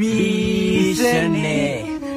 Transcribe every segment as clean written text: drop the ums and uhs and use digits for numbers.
බීසනේ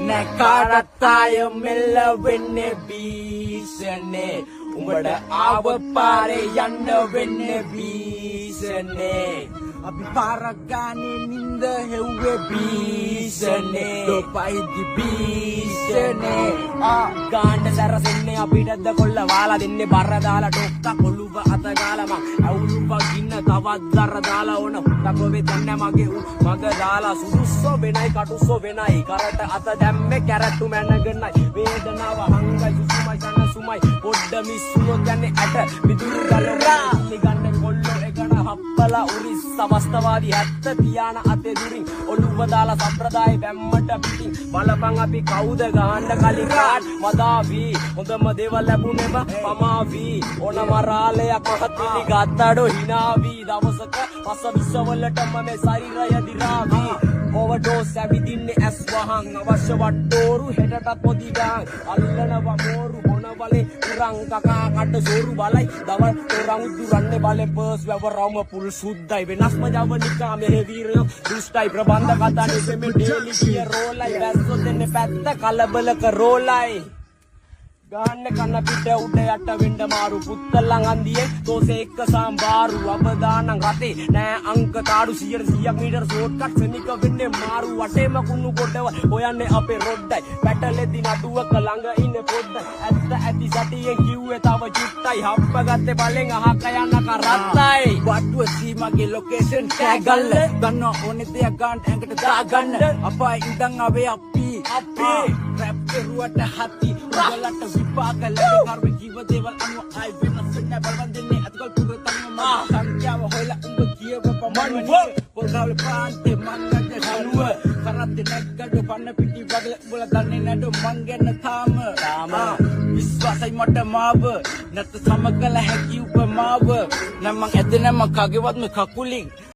නෑ කාටත් ආය මෙල්ල වෙන්නේ. බීසනේ උඹට ආව පාරේ යන්න වෙන්නේ. බීසනේ අපි පාරක් ගානේ නින්ද හෙව්වේ. බීසනේ ලෝපයිදි බීසනේ. ආ ගාන්න සැරසෙන්නේ අපිටද කොල්ල වාලා දෙන්නේ. බර දාලා ඩොක්ක ඔළුව අත ගාලා මං ඇවුලුවක් ගින්න තවත් දර දාලා ඕන හුත්තක් වෙ දන්නේ මගේ උ මග දාලා. සුදුස්සෝ වෙනයි කටුස්සෝ වෙනයි, කරට අත දැම්මේ කැරට්ටු මැනගෙනයි. වේදනාව හංගයි සුසුමයි සනසුමයි, පොඩ්ඩ මිස් වුණොත් යන්නේ ඇට මිදුළු ගලවලා ගන්න කොල්ලෝ එකන හප්පලා උරිස් අවස්ථවාදී ඇත්ත තියාන අතේ දුරින් ඔළුව දාලා සම්ප්‍රදාය වැම්මට පිටින් බලපන් අපි කවුද ගහන්න කලින් කාඩ් මදාවි. හොඳම දේවල් ලැබුණෙම පමාවි, ඕන මරාලයක් මහත් පිළිගත්තඩෝ හිනාවි. දවසක පස විශ්වවලටම මේ ශරීරය දිරාවි. ඕවර්ඩෝස් ඇවිදින්නේ ඇස් වහන්, අවශ්‍ය වට්ටෝරු හෙටටත් පොදි ගාන් අල්ලනවා මෝරු බොන බලේ උරන් කකා කට සෝරු බලයි දවල් තොරන් උදුරන්නේ බලේ පර්ස් වැවරවම පුල් සුද්දයි. වෙනස්ම ජවනිකා මෙහෙ වීරයෝ දුෂ්ටයි, ප්‍රබන්ධ කතා නෙමෙයි ඩේලි කිය රෝලයි. වැස්සොත් දෙන්නේ පැත්ත කලබල කරෝලයි. ගාන්න කන පිට උඩ යට වෙන්න මාරු, පුත්තලං අන්දියේ දෝසේ එක්ක සාම්බාරු. අවදානම් රතේ නෑ අංක තාඩු, 100ක් මීටර ෂෝට් කට් සෙනික වෙන්නේ මාරු. වටේම කුණු ගොඩව හොයන්නේ අපේ රොඩ්ඩයි, පැටලෙදි නඩුවක ළඟ ඉන්නේ පොඩ්ඩයි. ඇත්ත ඇති සටියෙන් කිව්වේ තව චුට්ටයි, හප්ප ගත්තේ බලෙන් අහක යන කරත්තයි. වටුව සීමගේ ලොකේෂන් ටැග් ගල්ල දන්නවා, ඕනේ දෙයක් ගන්න ඇඟට දාගන්න. අපාය ඉඳන් ආවේ අපි අපි රැප් කෙරුවට හති උඹලට විපාක ලැබේ. කර්ම ජීව දේවල් අනුව ආයි වෙනස් වෙන්නේ බලවන් දෙන්නේ අතකල් පුර තනියම. මගේ සංඛ්‍යාව හොයලා උඹ කියව පමණුව. පොල් ගාවල ප්‍රාන්තේ මං අද ශනුව කරත්තේ නැග්ගඩ පන්න පිටි වගල. උඹලා දන්නේ නැඩෝ මං ගැන තාම. තාම. විශ්වාසයි මට මාව නැත සම කළ හැකි උපමාව. නම් මං ඇද නම කගේවත්ම කකුලින්.